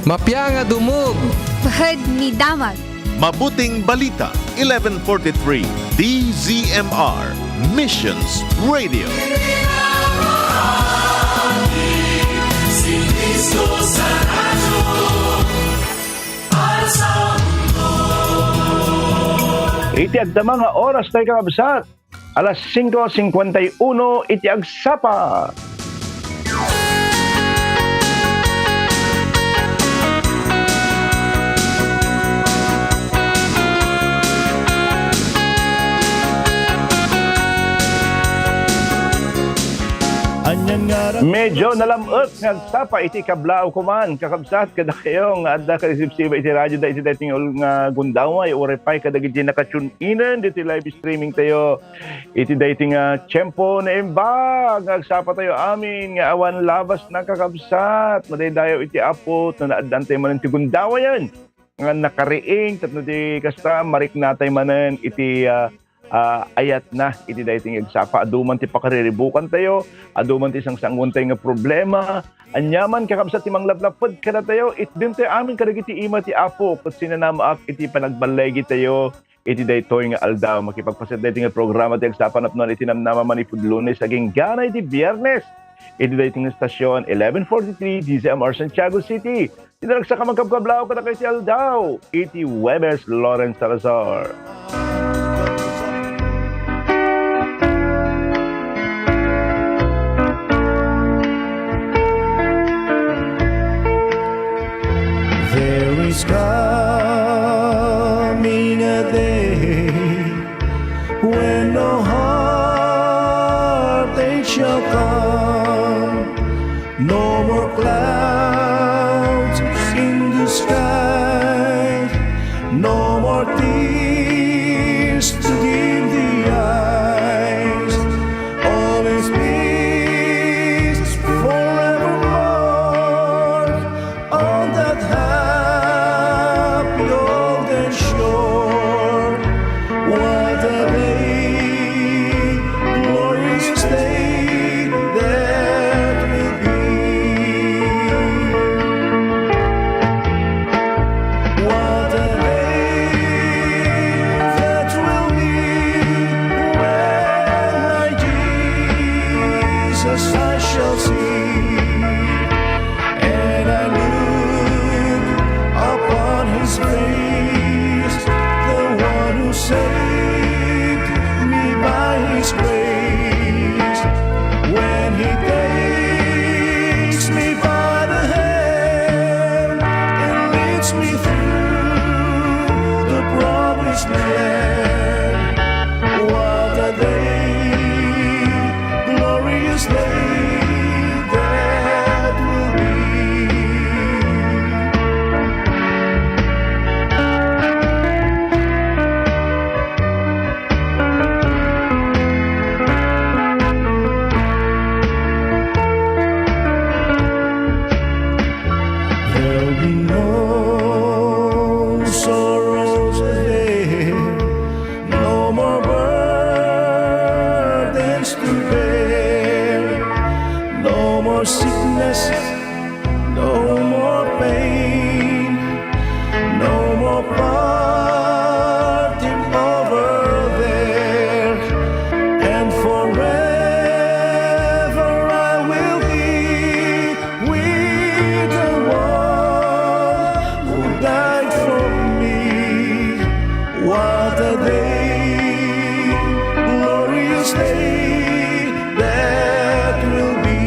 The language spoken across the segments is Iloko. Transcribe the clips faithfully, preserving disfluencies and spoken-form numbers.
Mapia nga dumog. Pahad ni damag. Mabuting Balita, eleven forty-three, D Z M R, Missions Radio. Iti agdama nga oras tayo, kakabsat, alas singko singkwenta y uno iti agsapa. Medyo nalam-et nga agsapa iti kablaaw ko man, kakabsat, kadakayo nga adda kadisipsiba iti radioda iti daytoy nga ul-, nga gundaway, uray pay kadagiti naka-tune in ditoy live streaming tayo. Iti daytoy nga tiempo, naimbag nga agsapa tayo amin nga awan labasna, kakabsat. Madaydayaw iti Apo no naaddan tayo manen ti gundawayen nga nakariing tapno ti kasta, marikna tayo manen iti, ah, ah, ayatna iti daytoy nga agsapa. Adu man ti pakariribukan tayo, adu man ti sangsangon tayo nga problema. Aniaman, kakabsat, ti manglaplaped kadatayo, itdem tayo amin kadagiti ima ti Apo ket sinanamaak iti panagballigi tayo iti daytoy nga aldaw. Makipagpaset daytoy nga programa ti Agsapa napnoan iti namnama manipud Lunes agingga iti Biernes iti daytoy nga stasyon, eleven forty-three D Z M R Santiago City. Ti naragsak a mangkabkablaw kadakayo iti aldaw iti Huwebes, Lawrence Salazar. There is coming a day when no heartache shall come, no more clouds in the sky, no more tears to dim the eyes. All is peace forevermore on that happy golden shore. What a day, glorious day that will be. What a day that will be when my Jesus I shall see. And I look upon his face, the one who saved me by his grace. When he takes me by the hand and leads me through the promised land, what a day, glorious day that will be. There'll be no sorrows there, no more burdens to bear, no more sickness, no more pain, no more parting over there, and forever I will be with the one who died for me. What a day, glorious day that will be.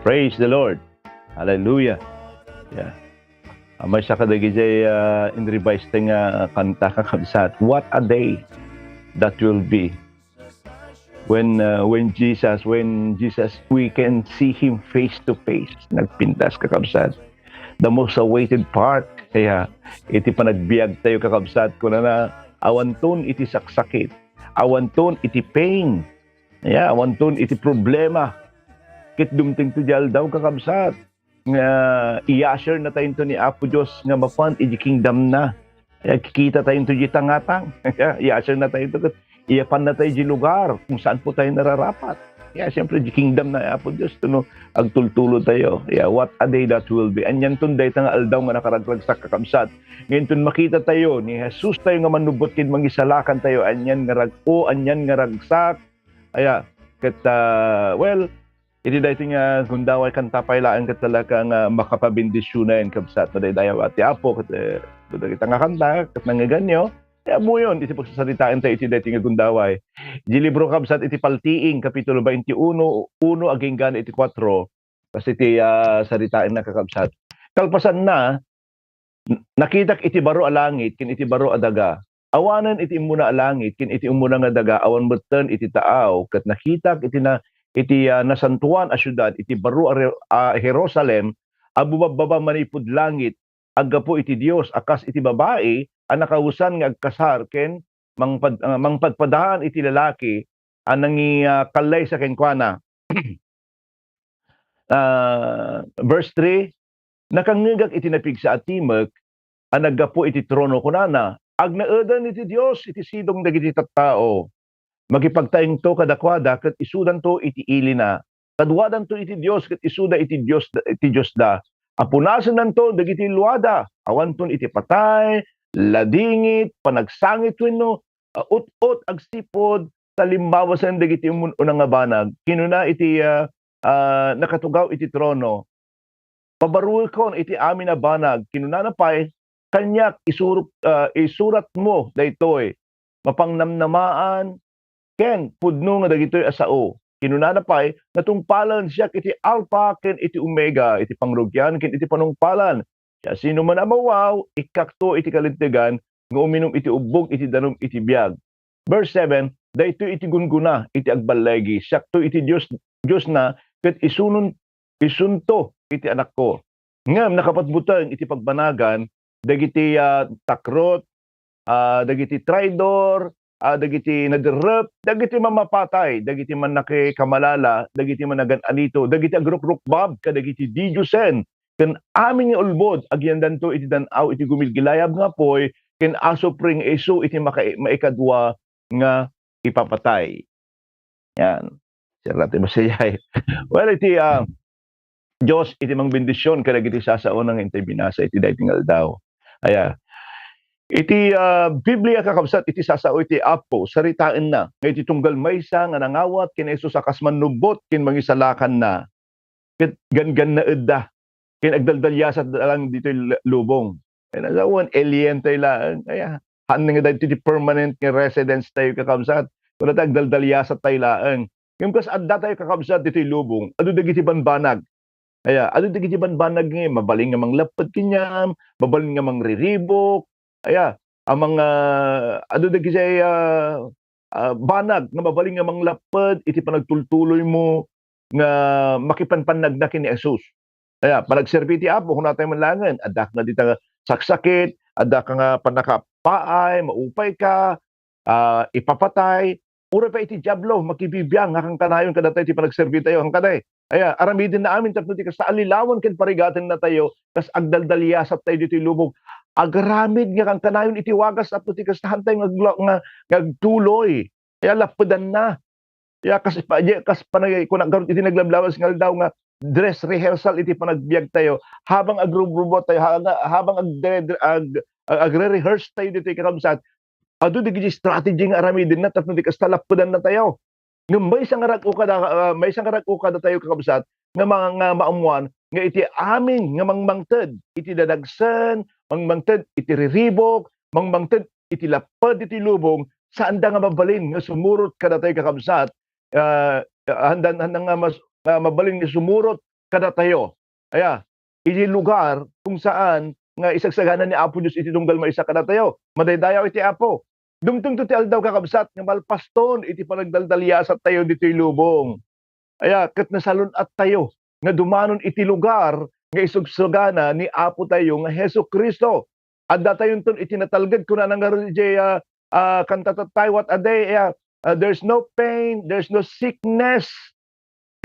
Praise the Lord. Hallelujah. Yeah. Amay sa kadagiti, ah, in-revise ta nga kanta, kakabsat. What a day that will be. When, ah, when Jesus, when Jesus, we can see Him face to face. Nagpintas, kakabsat. The most awaited part. Kaya, iti panagbiag tayo, kakabsat, kunana, awanton iti saksakit. Awanton iti pain. Yeah, awanton iti problema. Ket dumteng to di aldaw, kakabsat, nga i-usher na tayo ni Apo Dios nga mapan iti kingdom na. Kaya kikita tayo to di tangatang. Kaya i-usher na tayo to, ket iyapan na tayo di lugar kung saan po tayo nararapat. Kaya siyempre, di kingdom na Apo Dios, to no, agtultulo tayo. Yeah, what a day that will be. Anyan ton dayta nga aldaw nga nakaragragsak, kakabsat. Ngayon ton makita tayo ni Jesus tayo nga mannubbot ken mangisalakan tayo, anyan nga rag-o, anyan nga ragsak. Aya, ket, ah, well, iti daytoy nga gundaway kanta pay laeng ket talaga nga makapabendisionen, kabsat, madaydayaw ti Apo, ket, eh, dagita nga kanta, ket nangngeganyo, ti ammoyon, iti pagsasaritaen tayo iti daytoy nga gundaway. Iti libro, kabsat, iti Paltiing, Kapitulo twenty-one, uno agingga iti kuatro, kas iti, ah, saritaenna, kakabsat. Kalpasanna, N-, nakitak iti baro a langit ken iti baro a daga. Awanen iti immuna a langit ken iti immuna nga daga, awan metten iti taaw, ket nakitak iti na-, iti, ah, nasantoan a siudad, iti baro a Re-, a Jerusalem, a bumabbaba manipud langit, aggapu iti Dios, a kas iti babai a nakawesan nga agkasar ken mangpad-, ah, mangpadpadaan iti lalaki a nangi-, ah, kallaysa kenkuana. Ah, verse three, "Nakangngegak iti napigsa a timek a naggapu iti trono, kunana, 'Agnaeden iti Dios iti sidong dagiti tattao. Makipagtaengto kadakuada ket isudanto iti ilina. Kaduadanto iti Dios ket isuda iti Dios, iti Diosda. Apunasennanto dagiti luada. Awanton iti patay, ladingit, panagsangit wenno, ah, ut-ot, agsipud, ta limmawasen dagiti ummun-una nga banag.' Kinuna iti, ah, ah, nakatugaw iti trono, 'Pabaruekon iti amin a banag.' Kinunana pay kaniak, 'Isurok, ah, isuratmo daytoy, mapangnamnamaan ken pudno nga dagitoy a sao.' Kinunana pay, 'Natungpalen siak iti Alpha ken iti Omega, iti pangrugian ken iti panungpalan. Siasinoman a mawaw, ikkakto iti kalintegan nga uminum iti ubbog iti danum iti biag.' Verse seven, 'Daytoy iti gunggona iti agballigi: Siakto iti Dios, Diosna, ket isunon, isunto iti anakko.' Ngem nakapatbuteng iti pagbanagan dagiti, ah, takrot, ah, dagiti traidor, ah, dagiti naderrep, dagiti mamapatay, dagiti mannakikamalala, dagiti managan-anito, dagiti agrukrugbab kadagiti didiosen, ken amin nga ulbod, agyandanto iti dan-aw iti gumilgilayab nga apuy, ken asupre nga isu iti maka-, maikadua nga ipapatay. Yan. Sira ti masayay. Well, iti, ah, Dios iti mangbendision kadagiti sasaona nga intay binasa iti daytoy nga aldaw. Aya. Iti, ah, Biblia, kakabsat, iti sasao iti Apo, saritaenna nga iti tunggal maysa nga nangawat ken Jesus a kas mannubbot ken mangisalakanna, ket ganggannaedda ken agdaldaliasatda lang ditoy l-, lubong. Ay, nasawan, alien tayo laeng. Aya, haan nga daytoy ti permanent nga residence tayo, kakabsat. Kuna ta agdaldaliasat tayo laeng. Ngem kas adda tayo, kakabsat, ditoy lubong, adu dagiti banbanag. Aya, adu dagiti banbanag nga mabalin nga manglapped kaniam, mabalin nga mangriribuk. Aya, amang, ah, adu dagiti, ah, ah, banag nga mabalin nga manglapped iti panagtultuloymo nga makipanpannagna ken ni Jesus. Aya, panagserbi ti Apo, kunatayo man laengen, adda nga dita saksakit, adda ka nga pannakapaay, maupay ka, ah, ipapatay, uray pay iti Diablo, makibibiang nga kankanayon kadatayo ti panagserbi tayo, kankanayon. Aya, aramidenna amin tapno ti kasta, allilawen ken parigatenna tayo, kas agdaldaliasat tayo ditoy lubong. Agaramid nga kankanayon iti wagas tapno ti kasta, haan tayo nga agla-, nga, nga agtuloy. Aya, lappedanna. Ya, kas pa-, ya, kas panag-, kuna garud iti naglablabas nga aldaw nga dress rehearsal iti panagbiag tayo. Habang agrubrubo tayo, ha-, nga, habang agdre-, ag-, ag-, agre-rehearse tayo ditoy, kakabsat, adu dagiti strategy nga aramidenna tapno di kasta, lappedanna tayo. Ngem maysa nga rag-o kada, ah, maysa nga rag-o kadatayo, kakabsat, nga ma-, nga maammuan nga iti amin nga mangmangted iti dadagsen, mangmangted iti riribuk, mangmangted iti lapped iti lubong, saanda nga mabalin nga sumurot kadatayo, kakabsat. Ah, handa, handa nga mas-, nga mabalin nga sumurot kadatayo. Aya, iti lugar kung saan nga isagsagana ni Apo Dios iti tunggal maysa kadatayo. Madaydayaw iti Apo. Dumtengto ti aldaw, kakabsat, nga malpaston iti panagdaldaliasattayo ditoy lubong. Aya, ket nasalun-attayo nga dumanon iti lugar nga isagsagana ni Apo tayo nga Jesu-Cristo. Adda tayonton iti natalged, kunana ngarud idiay, ah, ah, kanta tattay, what a day, aya, ah, "There's no pain, there's no sickness."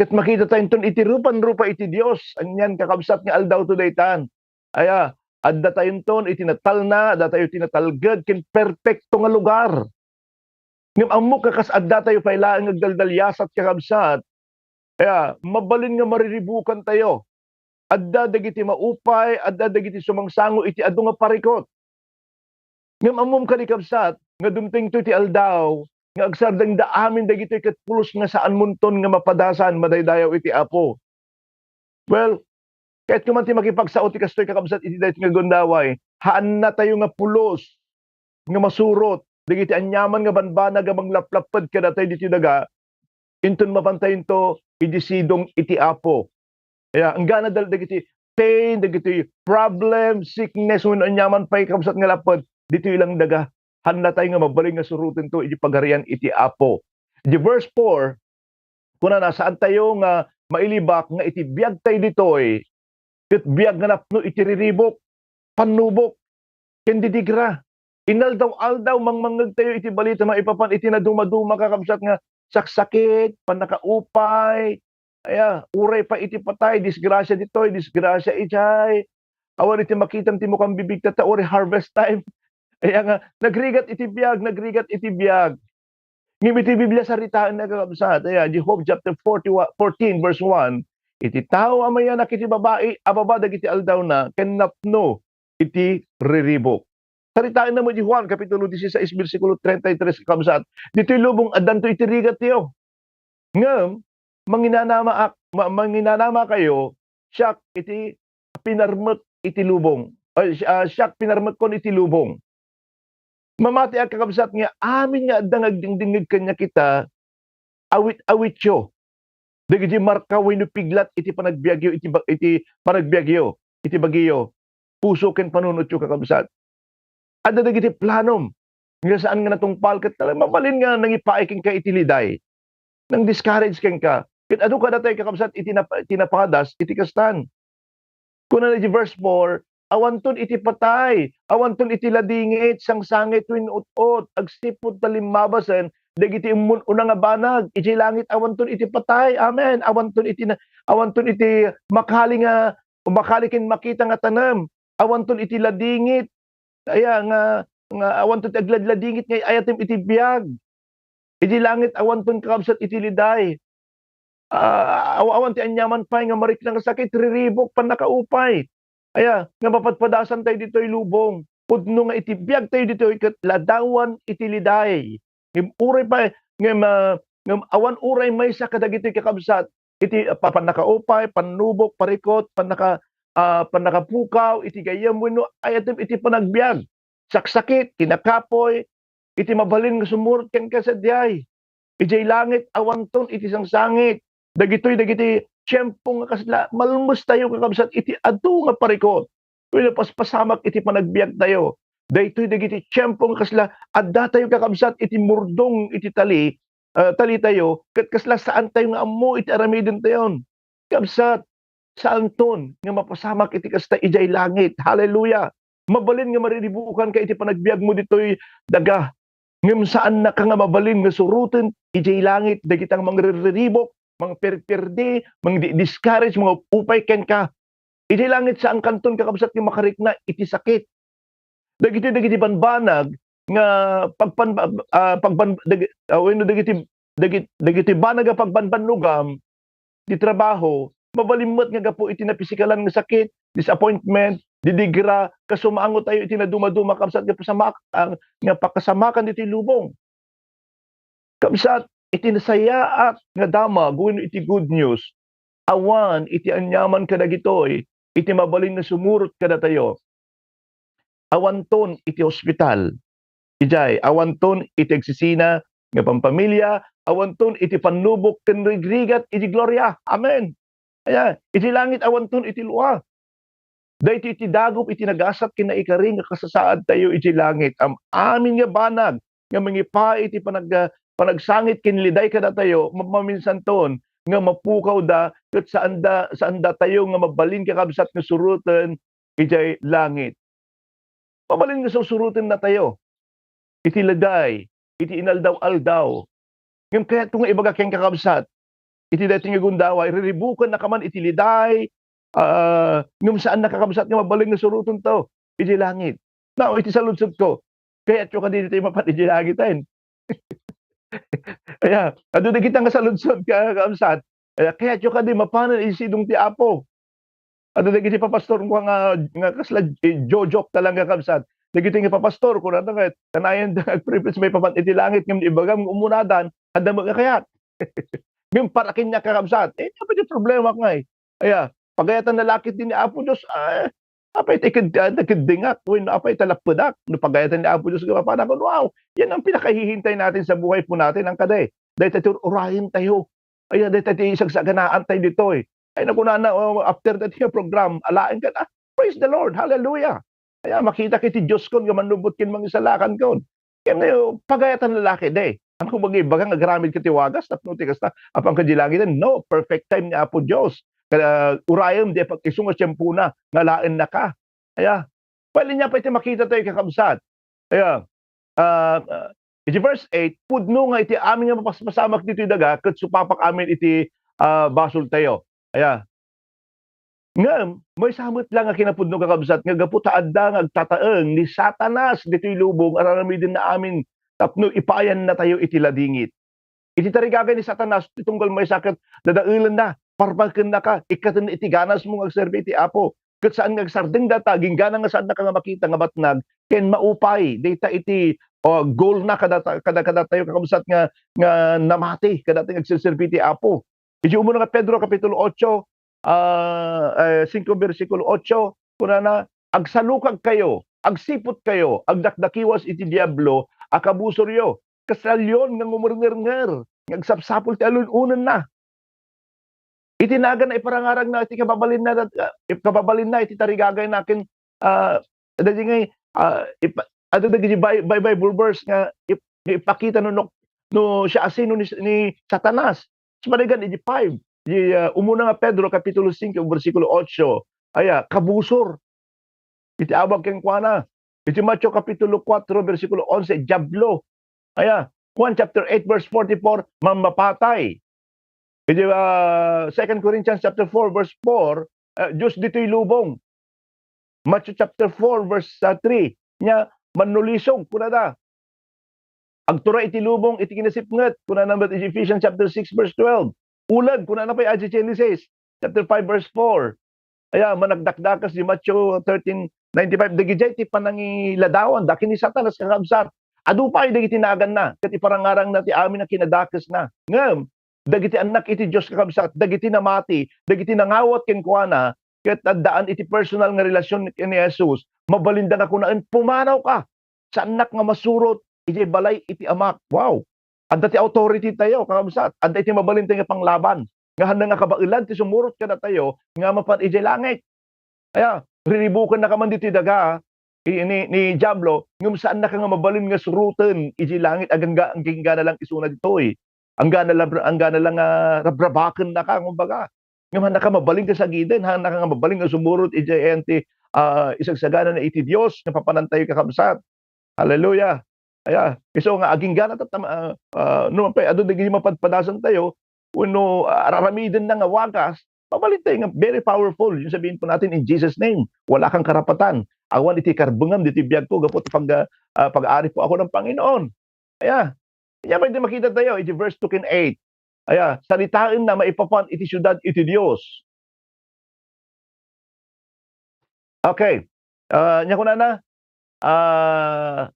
Ket makita tayonton iti rupan-rupa iti Dios. Anian, kakabsat, nga aldaw to daytan. Aya, adda tayonton iti natalna, adda tayo iti natalged ken perpekto nga lugar. Ngem ammok a kas adda tayo pay laeng nga agdaldaliasat, kakabsat, aya, mabalin nga mariribukan tayo. Adda dagiti maupay, adda dagiti sumangsango iti adu nga parikut. Ngem ammom kadi, kabsat, nga dumtengto ti aldaw nga agsardengda amin dagitoy ket pulos nga saanmonton nga mapadasan, madaydayaw iti Apo. Well, kayatko man ti makipagsao ti kastoy, kakabsat, iti daytoy nga gundaway. Haanna tayo nga pulos nga masurot dagiti aniaman nga banbanag a manglaplapped kadatayo ditoy daga, inton mapantayonto idi sidong iti Apo. Aya, enggana dal-, dagiti pain, dagiti problem, sickness, wenno aniaman pay, kabsat, nga lapped, ditoy lang daga. Haanna tayo nga mabalin nga surotento iti Pagarian iti Apo. Iti verse four, kunana, saantayo nga mailibak nga iti biag tayo ditoy, ket biag nga napno iti riribuk, pannubok, ken didigra. Inaldaw-aldaw, mangmangngeg tayo iti balita maipapan iti nadumaduma, kakabsat, nga saksakit, pannakaupay, aya, uray pay iti patay, disgrasia ditoy, disgrasia idiay. Awan iti makitam ti mukang bibigta ta uray harvest time. Aya nga, nagrigat iti biag, nagrigat iti biag. Ngem iti Biblia, saritaenna, kakabsat, aya, di Job chapter forty-one, fourteen, verse one, "Iti tao a mayanak iti babai, ababa dagiti aldawna, ken napno iti riribuk." Saritaenna met di Juan, kapitulo dieciséis, bersikulo treinta y tres, kakabsat, "Ditoy lubong, addanto iti rigatyo. Ngem, manginanamaak, ma-, manginanamakayo, siak iti pinarmek iti lubong." Ay, si-, ah, "Siak pinarmekkon iti lubong." Mamatiak, kakabsat, nga amin nga adda nga agdingdingngeg kaniak ita, awit-awityo dagiti marka wenno piglat iti panagbiagyo, iti ba-, iti panagbiagyo, iti bagiyo, puso ken panunotyo, kakabsat. Adda dagiti planom nga saan nga natungpal, ket talaga mabalin nga nangipaay kenka iti liday. Nang-discourage kenka. Ket adu kadatayo, kakabsat, iti nap-, iti napadas iti kastan. Kunana iti verse four, "Awanton iti patay, awanton iti ladingit, sangsangit, wenno ut-ot, agsipud ta limmabasen dagiti immun-una nga banag. Idiay langit, awanton iti patay." Amen. Awanton iti na-, awanton iti makali nga, makali ken makita nga tanem. Awanton iti ladingit, aya nga, nga awanton ti agladladingit nga ayatem iti biag. Iti langit, awanton, kakabsat, iti liday. Ah, aw-, awan ti aniaman pay nga marikna nga sakit, riribuk, pannakaupay. Aya, nga mapadpadasan tayo ditoy lubong. Pudno nga iti biag tayo ditoy ket ladawan iti liday. Ngem uray pay, ngem, ah, ngem awan uray maysa kadagitoy, kakabsat, iti, ah, pa-, pannakaupay, pannubok, parikot, pannaka-, ah, pannakapukaw iti gayyem wenno ayatem iti panagbiag. Saksakit, kinakapoy, iti mabalin nga sumurot kenka sadiay. Idiay langit, awanton iti sangsangit. Dagitoy dagiti tiempo nga kasla, malmestayo, kakabsat, iti adu nga parikot wenno paspasamak iti panagbiagtayo. Daytoy dagiti tiempo nga kasla, addatayo, kakabsat, iti murdong iti tali, ah, talitayo, ket kasla, saantayo nga ammo iti aramidentayon. Kabsat, saanton nga mapasamak iti kasta idiay langit. Hallelujah! Mabalin nga mariribukanka iti panagbiagmo ditoy daga. Ngem saannaka nga mabalin nga suroten idiay langit dagita nga mangrirriribuk, mangperperdi, mangdi-discourage, mangupay kenka. Idiay langit, saankanton, kakabsat, nga makarikna iti sakit. Dagiti, dagiti banbanag nga pagpan-, ah, pagban-, dagi-, ah, wenno dagiti, dagi-, dagiti banag a pagbanbannogam, ti trabaho, mabalin met nga gapu iti napisikalan nga sakit, disappointment, didigra, kasumangotayo iti nadumaduma, kabsat, nga pasamak-, ah, nga pakasamakan ditoy lubong. Kabsat, iti nasayaat nga damag wenno iti good news, awan iti aniaman kadagitoy iti mabalin nga sumurot kadatayo. Awanton iti ospital. Idiay, awanton iti agsisina nga pampamilya, awanton iti pannubok ken rigrigat iti gloria. Amen. Aya, iti langit awanton iti lua. Daytoy ti dagup iti nagasat ken naikari nga kasasaadtayo iti langit. Am-, amin nga banag nga mangipaay iti panag-, panagsangit ken liday kadatayo, ma-, maminsanton nga mapukawda ket saanda, saandatayo nga mabalin, kakabsat, nga suroten idiay langit. Mabalin nga sursurotennatayo iti liday, iti inaldaw-aldaw. Ngem kayatko nga ibaga kenka, kakabsat, iti daytoy nga gundaway, riribukennaka man iti liday, ah, ngem saanna, kakabsat, nga mabalin nga surotento iti langit. Now, iti saludsodko, kayatyo kadi ditoy mapan iti langit, ay? Aya, adu dagita nga saludsod, ka-, kakabsat. Aya, kayatyo kadi mapanen iti sidong ti Apo? Adu dagiti papastor nga, nga kasla, eh, jojok talaga, kabsat. Dagiti nga papastor, kunana nga, kanayon da agprepreach maipapan iti langit, ngem ibagam nga umunadan, adda met nga kayat. Ngem para kaniak, kakabsat, eh, apay ti problema ngay? Aya, pagayatan na lakit din ni Apo Dios, ah, apay ti kud-, ah, nakuddingak, wenno apay ta lappedak? No pagayatan ni Apo Dios nga mapanak, wow, yan ang pinakahihintay natin sa buhay po natin, ang kada, eh. Dahil tayo, urayen tayo. Aya, dayta ti isagsaganaan tayo ditoy. Ay, nakunana, oh, after that nga program, alaen ka na. Praise the Lord. Hallelujah. Aya, makita kay ti Dioskon nga mannubbot ken mangisalakan kon. Ken, eh, pagayatan lalaki, de. Ang kumbaga, ibaga nga agaramid ka ti wagas, tapno ti kasta, apan ka di langiten. No, perfect time ni Apo Dios. Kaya, urayem, di pag-isu nga tiyempona, nga alaen na ka. Aya, well, inya pay ti makita tayo, kakabsat. Aya, ah, ah, iti verse eight, pudno nga iti amin nga mapaspasamak ditoy daga, ket supapak amin iti, ah, basoltayo. Aya. Ngem, maysa met la nga kinapudno, kakabsat, nga gapu ta adda nga agtataeng ni Satanas ditoy lubong, araramidenna amin tapno ipaayannatayo iti ladingit. Iti tarigagay ni Satanas, ti tunggal maysa ket dadaelenna, parpakennaka, ikkatenna iti ganasmo nga agserbi iti Apo. Ket saan nga agsardeng data, aginggana nga saannaka nga makita nga matnag ken maupay. Dayta iti, o, goal na kadata-, kada-, kadatayo, kakabsat, nga, nga namati, kadatayo nga agserserbi iti Apo. Iti umuna nga Pedro, Kapitulo ocho, ah, eh, singko, bersikulo ocho, kunana, "Agsalukagkayo, agsiputkayo, agdakdakiwas iti Diablo a kabusoryo, kasla leon nga ngumerngernger, nga agsapsapul ti alun-onenna." Iti nagan na iparangarang na iti kababalinna, ah, kababalinna iti tarigagay na ken, ah, dagiti ngay, ah, ipa-, adu dagiti Bi-, Bi-, Bible verse nga ip-, nga ipakita no, no, no siasino ni, ni Satanas. Sumaligan iti five, di, ah, umuna nga Pedro, Kapitulo singko, bersikulo ocho, aya, kabusor. Iti awag kenkuana. Iti Mateo Kapitulo kuatro, bersikulo onse, Diablo. Aya, Juan chapter eight, verse forty-four, mammapatay. Iti, ah, Second Corinthians chapter four, verse four, ah, Dios ditoy lubong. Matthew chapter four, verse, ah, three, nia, mannulisog, kunada. Agturay iti lubong iti kinasipnget, kunana met iti Ephesians chapter six, verse twelve. Uleg, kunana pay iti Genesis chapter five, verse four. Aya, managdakdakas di Matthew thirteen ninety-five. Dagidiay ti panangiladawan, da ken ni Satanas, kakabsat. Adu pay dagiti naganna, ket iparangarangna ti amin a kinadakesna. Ngem, dagiti annak iti Dios, kakabsat, dagiti namati, dagiti nangawat kenkuana, ket addaan iti personal nga relasyon ken ni Jesus, mabalinda nga kunaen, "Pumanawka! Saannak nga masurot idiay balay iti Amak." Wow! Adda ti authority tayo, kakabsat. Adda iti mabalin tayo nga panglaban. Nga handa nga kabaelan ti sumurot kadatayo nga mapan idiay langit. Aya, riribukennaka man ditoy daga, i-, ni, ni Diablo, ngem saannaka nga mabalin nga suroten idiay langit, agangga-, agingga na lang isuna ditoy. Anggana lang, anggana lang nga rabrabakennaka, kumbaga. Ngem hannaka mabalin nga sagiden, hannaka nga mabalin nga sumurot idiay enti, ah, isagsagana na iti Dios nga papanantayo, kakabsat. Hallelujah. Aya, isu nga agingga na tatta-, ah, ah, no, pay, adu dagiti mapadpadasan tayo, wenno, ah, araramidenna nga wagas, mabalin tayo nga very powerful. Yung sabihin po natin, "In Jesus' name, wala kang karapatan. Awan iti karbengam ditoy biag ko, gapu ta pag-, ah, pag-aari po ako ng Panginoon." Aya, aya, pwede makita tayo, iti verse two ken eight. Aya, "Salitaenna maipapan iti siudad iti Dios." Okay. Ah, nia kunana, ah,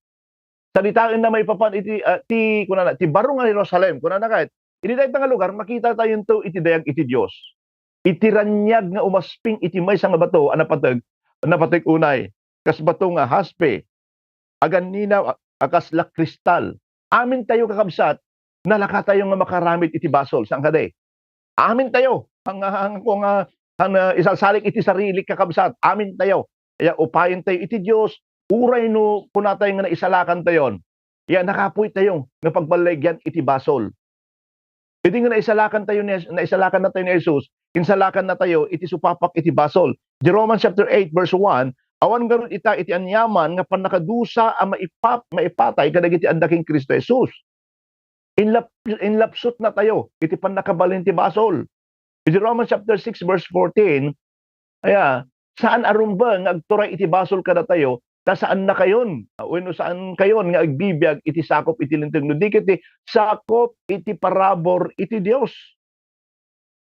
"Salitaenna maipapan iti, ah, ti," kunana, "ti baro nga Jerusalem." Kunana ket, iti dayta nga lugar, makita tayonto iti dayag iti Dios. Iti raniag nga umasping iti maysa nga bato a napateg, napateg unay, kas bato nga haspe, aganninaw a, a kasla kristal. Amin tayo, kakabsat, nalaka tayo nga makaramid iti basol. Saan kadi? Amin tayo. Ang, ang, kung, ah, ang, ah, isalsalik iti sarili, kakabsat, amin tayo. Kaya upayen tayo iti Dios, uray no kunatayo nga naisalakan tayon. Kaya nakapoy tayo nga pagballigyan iti basol. Idi nga naisalakan tayo ni, naisalakan na tayo ni Jesus, insalakan na tayo iti supapak iti basol. Di Romans chapter eight verse one, awan ngarud ita iti aniaman nga pannakadusa a maipap-, maipatay kadagiti adda ken Cristo Jesus. Inlap-, inlapsut na tayo iti pannakabalin ti basol. Iti Romans chapter six verse fourteen, aya, saan a rumbeng nga agturay iti basol kadatayo, ta saan na kayon, wenno saan kayon nga agbibiag iti sakup iti Linteg, no di ket ti sakup iti parabur iti Dios.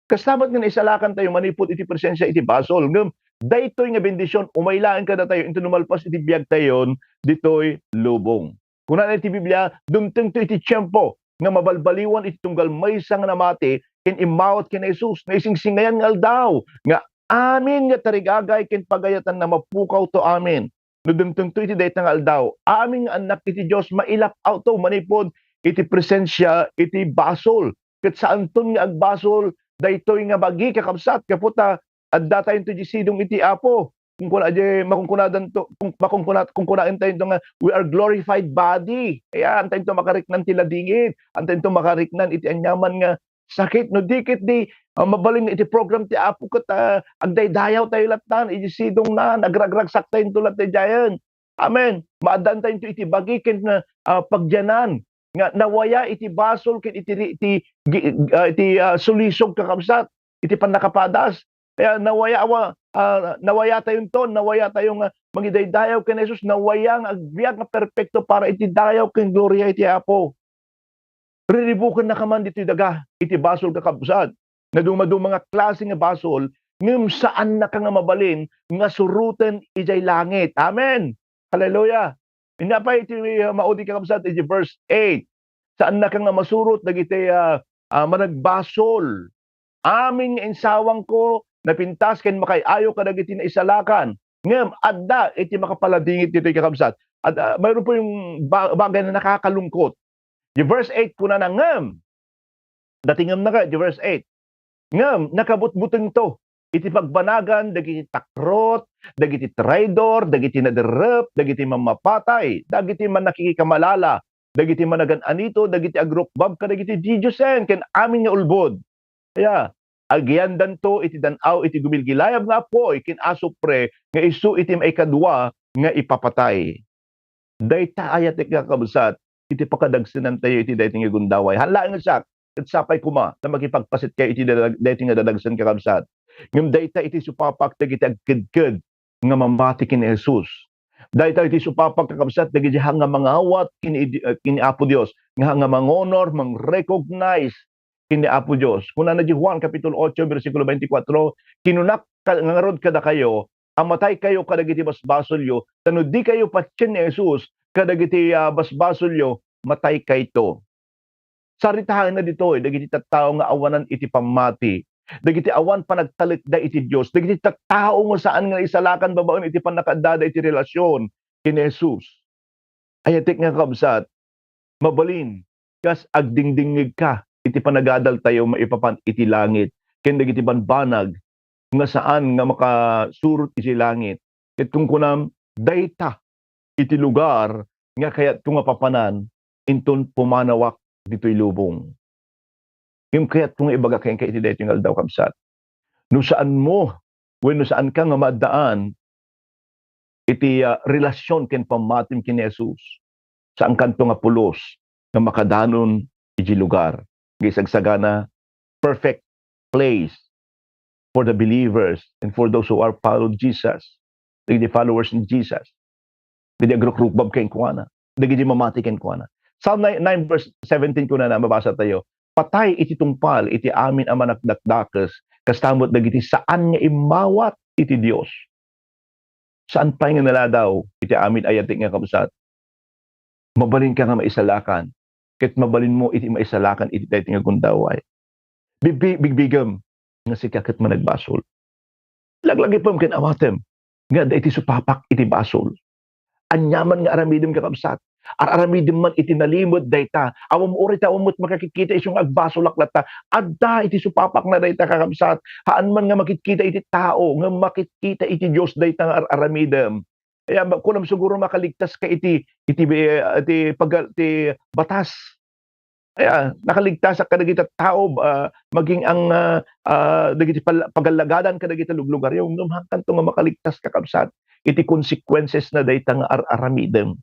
Kasta met nga naisalakan tayo manipud iti presensia iti basol, ngem daytoy nga bendision umay laeng kadatayo inton lumalpas iti biagtayon ditoy lubong. Kunana iti Biblia, dumtengto iti tiempo nga mabalbaliwan iti tunggal maysa nga namati ken immawat ken Jesus. Naisingsingayan nga aldaw nga amin nga tarigagay ken pagayatanna mapukawto amin. No dumtengto iti dayta nga aldaw, amin nga annak iti Dios mailap-awto manipud iti presensia iti basol. Ket saanton nga agbasol daytoy nga bagi, kakabsat, gapu ta adda tayonto diay sidong iti Apo. Kunkuna, di makunkunadanto, kung, makunkuna-, kunkunaentayo nga, "We are glorified body." Ayan, antayonto makariknan ti ladingit. Antayonto makariknan iti aniaman nga sakit. No di ket di, ah, mabalin nga iti program ti Apo ket, ah, agdaydayaw tayo lattan, iti sidongna, nagragragsak tayonto latta idiayen. Amen. Maaddaantayo iti bagi ken, ah, pagdianan nga nawaya iti basol ken iti ri-, iti gi-, ah, iti, ah, sulisog, kakabsat, iti pannakapadas. Kaya nawaya, awa, ah, nawayatayonto, nawayatayo nga mangidaydayaw ken Jesus, nawaya nga agbiag nga perpekto para iti dayaw ken gloria iti Apo. Riribukennaka man ditoy daga iti basol, kakabsat. Nadumaduma nga klase nga basol, ngem saannaka nga mabalin nga suroten idiay langit. Amen. Hallelujah. Ania pay iti, uh, maudi, kakabsat, iti verse eight. Saannaka nga masurot dagiti, ah, ah, managbasol. Amin nga insawangko, napintas ken makaay-ayo kadagiti naisalakan. Ngem adda iti makapaladingit ditoy, kakabsat. At, ah, mayroon po yung ba-, bagay na nakakalungkot. Di verse eight, kunana, ngem, dating ngem na ka, di verse eight, ngem nakabutbutengto iti pagbanagan dagiti takrot, dagiti traidor, dagiti naderrep, dagiti mammapatay, dagiti mannakikikamalala, dagiti managan-anito, dagiti agrukbab kadagiti didiosen, ken amin nga ulbod. Kaya, agiyandanto iti dan-aw iti gumilgilayab nga apuy ken asupre nga isu iti maikadua nga ipapatay. Dayta, ayatek nga kakabsat, iti pakadagsenantayo iti daytoy nga gundaway. Haan laeng nga siak, ket sapay koma ta makipagpasetkayo iti dadag-, daytoy nga dadagsen, kakabsat. Ngem dayta iti supapak dagiti agkedked nga mamati ken ni Jesus. Dayta iti supapak, kakabsat, dagiti haan nga mangawat ken idi-, ken ni Apo Dios, nga haan nga mangonor, mangrecognize ken ni Apo Dios. Kunana di Juan kapitulo ocho, bersikulo twenty-four, "Kinunak ka-, ngarud kadakayo a mataykayo kadagiti basbasolyo, ta no dikayo patien ni Jesus kadagiti, ah, basbasolyo, mataykayto." Saritaenna ditoy dagiti tattao nga awanan iti pammati, dagiti awan panagtalekda iti Dios, dagiti tattao nga saan nga naisalakan babaen iti pannakaaddada iti relasyon ken ni Jesus. Ayatek nga kakabsat, mabalin kas agdingdingngegka iti panagadaltayo maipapan iti langit ken dagiti banbanag nga saan nga makasurot iti langit. Ket kunkunam, dayta iti lugar nga kayatko nga papanan inton pumanawak ditoy lubong. Ngem kayatko nga ibaga kenka iti daytoy nga aldaw, kabsat. No saanmo, wenno saanka nga maaddaan iti, ah, relasyon ken pammatim ken ni Jesus, saankanto nga pulos nga makadanon iti lugar nga isagsagana, perfect place for the believers and for those who are followed Jesus, dagiti followers ni Jesus, dagiti agrukrukbab kenkuana, dagiti mamati kenkuana. Psalm nine, nine verse seventeen kunana, mabasa tayo, "Patay iti tungpal iti amin a manakdakdakes, kasta met dagiti saan nga immawat iti Dios." Saan pay nga naladaw iti amin, ayatek nga kabsat. Mabalinka nga maisalakan, ket mabalinmo iti maisalakan iti daytoy nga gundaway. Bibbi-, bigbigem nga sika ket managbasol. Laglagipem ken awatem nga adda iti supapak iti basol. Aniaman nga aramidem, kakabsat, Ar-aramidem man iti nalimed dayta. Awan uray ta awan met makakitkita isu nga agbasolak latta. Adda iti supapakna dayta, kakabsat. Haan man nga makitkita iti tao, ngem makitkita iti Dios dayta nga ar-aramidem. Aya, ma-, kunam siguro makaligtas ka iti, iti, iti pagal-, ti batas. Aya, nakaligtasak kadagiti tao, ah, maging ang, ah, ah, dagiti pal-, pagallagadan kadagiti luglugaryo. Ngem haankanto nga makaligtas, kakabsat, iti consequences na dayta nga ar-aramidem.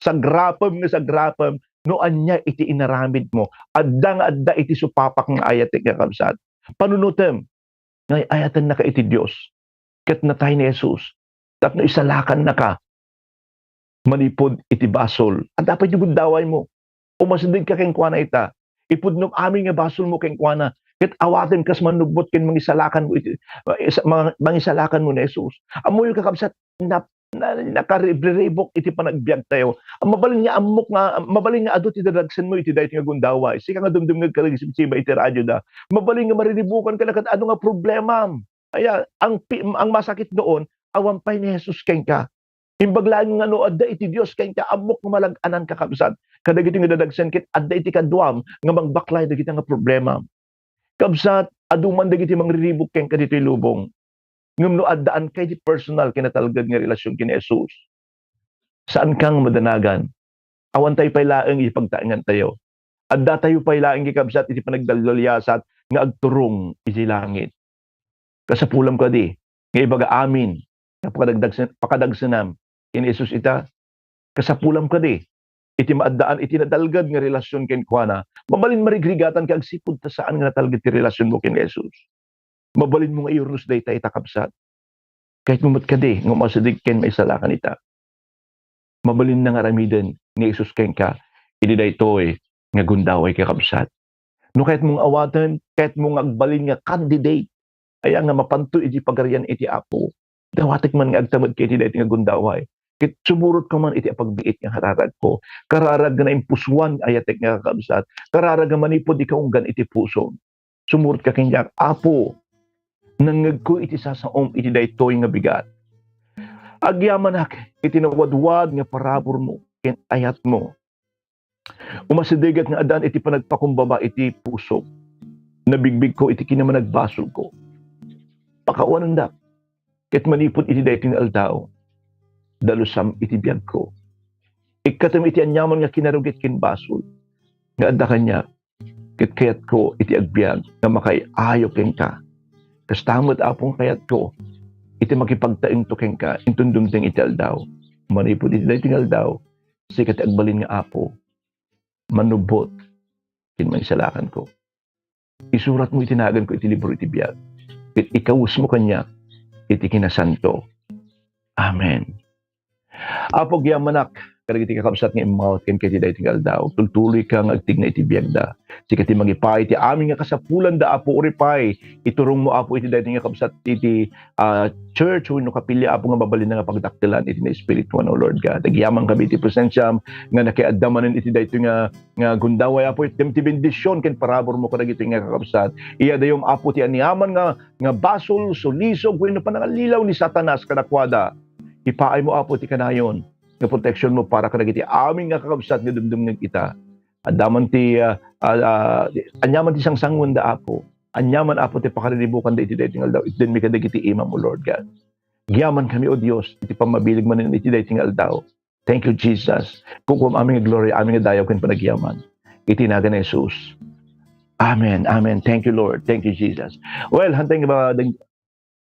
Sagrapem nga sagrapem no ania iti inaramidmo. Adda nga adda iti supapak nga ayatek, kakabsat. Panunotem nga ay-ayatennaka iti Dios ket natay ni Jesus tapno isalakannaka manipud iti basol. Adda pay ti gundawaymo. Umasidegka kenkuana ita. Ipudnom amin nga basolmo kenkuana ket awatem kas mannubbot ken mangisalakanmo iti, eh, sa-, ma-, mangisalakanmo ni Jesus. Ammoyo, kakabsat, na-, na-, nakariribuk iti panagbiagtayo. Mabalin nga ammok nga, mabalin nga adu ti dadagsenmo iti daytoy nga gundaway. Sika nga dumdumngeg kadagiti sibsiba iti radioda. Mabalin nga mariribukanka ket adu nga problemam. Aya, ang pi-, ang masakit noon, awan pay ni Jesus kenka. Imbag laeng nga no adda iti Dios kenka, ammok nga malag-anan, kakabsat, kadagiti nga dadagsen ket adda iti kaduam nga mangbaklay dagiti nga problema. Kabsat, adu man dagiti mangriribuk kenka ditoy lubong. Ngem no addaan kay ti personal ken natalged nga relasyon ken Jesus, saan kang madanagan. Awan tayo pay laeng iti pagtaengan tayo. Adda tayo pay laeng, kakabsat, iti panagdaldaliasat nga agturong iti langit. Kasapulam kadi nga ibaga amin nga pakadagdagsen-, pakadagsenam ken Jesus ita? Kasapulam kadi iti maaddaan iti natalged nga relasyon kenkuana? Mabalin marigrigatan ka agsipud ta saan nga natalged ti relasyonmo ken Jesus. Mabalinmo nga iyurnos dayta ita, kabsat. Kayatmo met kadi nga umasideg ken maisalakan ita. Mabalinna nga aramiden ni Jesus kenka idi daytoy nga gundaway, kakabsat. No kayatmo nga awaten, kayatmo nga agbalin nga candidate, aya nga mapanto iti Pagarian iti Apo, dawatek man nga agtamedka iti daytoy nga gundaway. Ket sumurotka man iti apagbiit nga kararagko. Kararag nga naimpusuan, ayatek nga kakabsat. Kararag nga manipud ikaunggan iti pusom. Sumurotka kaniak, Apo, nangngegko iti sasaom iti daytoy nga bigat. Agyamanak iti nawadwad nga paraburmo ken ayatmo. Umasidegak nga addaan iti panagpakumbaba iti pusok. Nabigbigko iti kinamanagbasolko. Pakawanendak ket manipud iti daytoy nga aldaw, dalusam iti biagko. Ikkatem iti aniaman nga kinarugit ken basol nga adda kaniak, ket kayatko iti agbiag nga makaay-ayo kenka. Kasta met, Apo, nga kayatko iti makipagtaengto kenka inton dumteng iti aldaw. Manipud iti daytoy nga aldaw, sika ti agbalin nga Apo, manubbot ken mangisalakanko. Isuratmo iti naganko iti libro iti biag, ket ikawesmo kaniak iti kinasanto. Amen. Apo, agyamanak kadagiti kakabsat nga immawat kenka iti daytoy nga aldaw. Tultuloyka nga agtigna iti biagda. Sika ti mangipaay iti amin nga kasapulanda, Apo. Uripay, iturongmo, Apo, iti daytoy nga kabsat iti, ah, church wenno kapilya, Apo, nga mabalinda nga pagdakkelan iti naespirituan, O Lord God. Agyamankami iti presensiam nga nakiadda manen iti daytoy nga, nga gundaway, Apo. Itdem ti bendision ken paraburmo kadagitoy nga kakabsat. Iyadayom, Apo, ti aniaman nga, nga basol, sulisog wenno panangallilaw ni Satanas kadakuada. Ipaaymo, Apo, ti kanayon nga proteksionmo para kadagiti amin nga kakabsat nga dumdumngeg ita. Adda man ti, ah, ah, ah, ania man ti sangsanguanda, Apo. Ania man, Apo, ti pakariribukanda iti daytoy nga aldaw, itdenmi kadagiti imam, O Lord God. Agyamankami, O Dios, iti pammabilig manen iti daytoy nga aldaw. Thank you, Jesus. Kukuam amin nga glory, amin nga dayaw ken panagyaman. Iti nagan ni Jesus. Amen. Amen. Thank you, Lord. Thank you, Jesus. Well, hantay nga ba, deng-,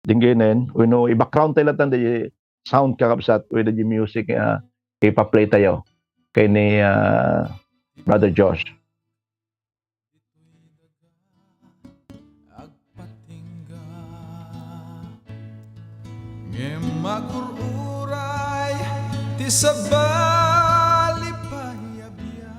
denggenen, wenno i-background tayo latta di sound, kakabsat, wenno di music, ah, ipa-play tayo kay ni, ah, Brother Josh. Agpatingga, ngem magur-uray ti sabali pay a biag.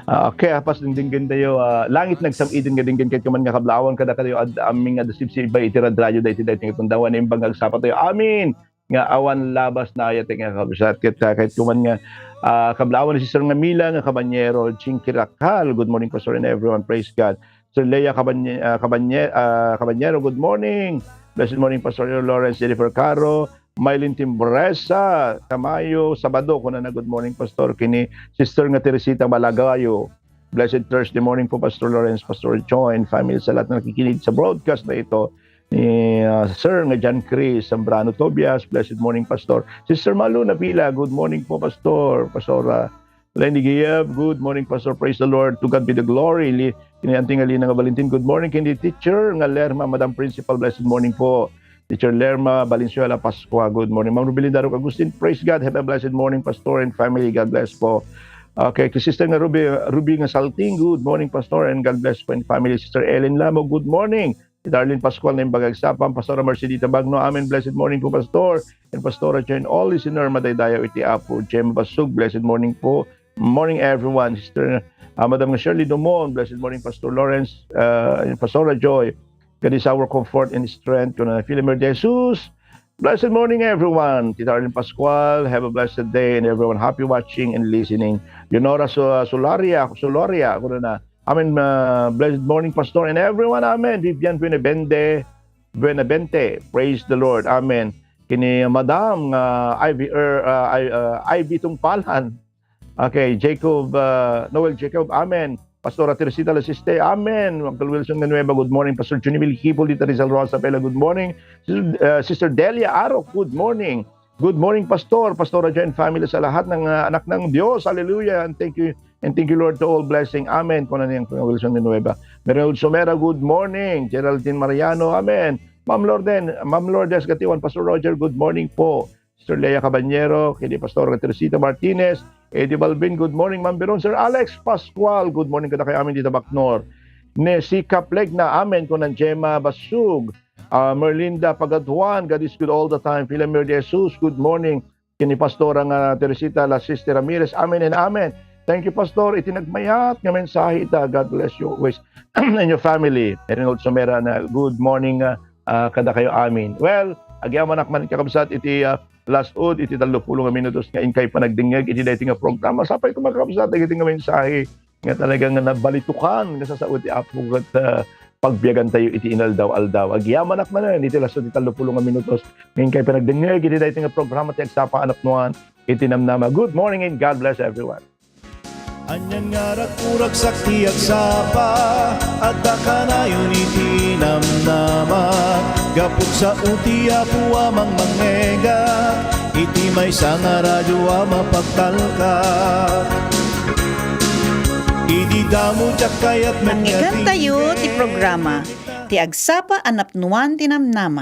Ah, okay, apas dingdinggen tayo, ah, langit nagsam-iden nga dinggen ket kuman nga kablawan kadakayo ad-, amin nga adda sibsibay iti radradioda iti daytoy nga gundaway, naimbag nga agsapa tayo. Amin. Nga awan labas na ayatek nga kabsat. Ket, ah, ket kuman nga, ah, kablawan ni Sister nga Mila nga Cabanyero, Chinkirakal. Good morning, Pastor, and everyone. Praise God. Sir Lea Cabanye-, ah, Cabanye-, ah, Cabanyero, good morning. Blessed morning, Pastor Lawrence, Jennifer Caro, Maylin Timbresa, Tamayo, Sabado, kunana, "Good morning, Pastor." Ken ni Sister nga Teresita Malagayo, "Blessed Thursday morning po, Pastor Lawrence, Pastor Joy, and family, sa lahat na nakikinig sa broadcast na ito." Ni, ah, Sir nga John Chris Zambrano Tobias, "Blessed morning, Pastor." Sister Malu Nabila, "Good morning po, Pastor." Pastor, ah, Lenny Giev, "Good morning, Pastor. Praise the Lord. To God be the glory." Li-, ni Auntie nga Lina nga Valentin, "Good morning." Ken ni Teacher nga Lerma, Madam Principal, "Blessed morning po." Teacher Lerma Valenzuela Pascua, "Good morning." Ma'am Rubilin Darok Agustin, "Praise God. Have a blessed morning, Pastor and family. God bless po." Okay, kay Sister nga Ruby, Ruby nga Salting, "Good morning, Pastor, and God bless po and family." Sister Ellen Lamo, "Good morning." Darlene Pascual nga imbag agsapa, Pastora Mercedita Bagno, "Amen. Blessed morning po, Pastor and Pastora Joy, and all listener, madaydayaw iti Apo." Jem Basug, "Blessed morning po." "Morning, everyone." Sister, ah, Madam Shirley Dumon, "Blessed morning, Pastor Lawrence, uh, and Pastora Joy. God is our comfort and strength." Kuna ni Filemar de Jesus, "Blessed morning, everyone." Tita Arlene Pascual, "Have a blessed day, and everyone, happy watching and listening." Leonora Su-, Sularia, Sularia, kunana, "Amen, uh, blessed morning, Pastor, and everyone." Amen. Vivian Buenavente, Buenavente, "Praise the Lord." Amen. Ken ni Madam, uh, Ivy, er, uh, I-, uh, Ivy Tungpalan. Okay, Jacob, uh, Noel Jacob, "Amen." Pastora Teresita Lasiste, "Amen." Uncle Wilson Nganueva, "Good morning." Pastor Junimil Hipol, Tita Rizal Rosa Pela, "Good morning." Sis-, uh, Sister Delia Arok, "Good morning." "Good morning, Pastor, Pastora Joy and family, sa lahat ng, ah, anak ng Diyos. Hallelujah. And thank you, and thank you, Lord, to all blessing." "Amen," kuna ni Uncle Wilson Villanueva. Meron Somera, "Good morning." Geraldine Mariano, "Amen." Ma'am Lorden, Ma'am Lourdes Gatiwan, "Pastor Roger, good morning po." Sister Lea Caballero, ken ni Pastor Teresita Martinez, Eddie Balbin, "Good morning, Ma'am Biron." Sir Alex Pascual, "Good morning kadakayo amin dita Bacnor." Nesi Kaplegna, "Amen," kuna ni Gemma Basug. Ah, Merlinda Pagaduan, "God is good all the time." Filemar de Jesus, "Good morning." Ken ni Pastora nga Teresita Lasiste Ramirez, "Amen and amen." Thank you, Pastor. Iti nagmayat nga mensahe ita. God bless you always and your family. Reynold Somera na, "Good morning, ah, ah, kadakayo amin." Well, agyamanak man, kakabsat, iti, ah, last ud, iti tallopulo nga minutos nga inkay panagdengngeg iti daytoy nga programa. Sapay ko, kakabsat, dagiti nga mensahe nga talaga nga nabalitukan nga sasao ti Apo ket, ah, pagbiagantayo iti inaldaw-aldaw. Agyamanak manen iti lasto ti tallopulo nga minutos nga inkay panagdengngeg iti daytoy nga programa ti Agsapa a Napnuan iti Namnama. Good morning and God bless everyone. Anian nga raguragsak ti agsapa, adda kanayon iti namnama. Gapu ta sao ti Apo a mangmangngegak iti maysa nga radio a mapagtalka. Idi damo diak kayat met nga Nangngegentayo ti programa, ti Agsapa a Napnuan ti Namnama.